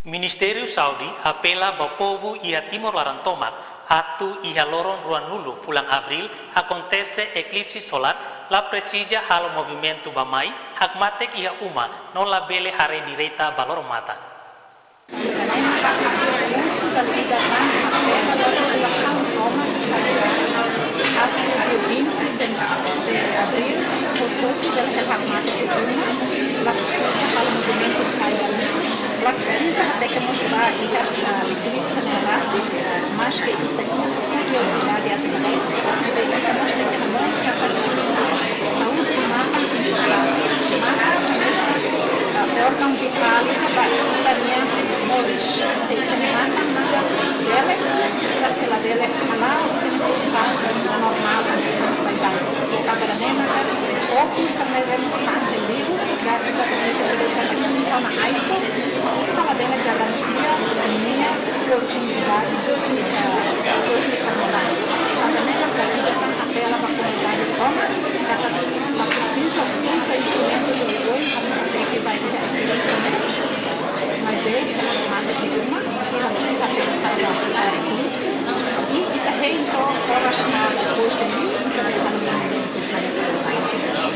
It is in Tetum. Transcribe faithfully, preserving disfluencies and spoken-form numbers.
Ministériu Saúde apela ba povu iha Timor laran tomak atu iha loron ruanulu fulan Abríl akontese eklipse solár, la presiza halo movimentu ba mai, hakmatek iha uma no labele haree direta ba loro-matan. Ema pasa husu ba liga tan, esta loron fulan tomak, atu dia vinte de abril, hotu-hotu bele hakmatek iha uma, la presiza halo movimentu sai. La presiza hateke mós ba iha, ah, eklipse ne'e rasik, maske ita iha kuriozidade atu haree, maibé ita mós tenke hanoin katak saúde matan importante. Matan hanesan, ah, órgaun vitál ba ita-nia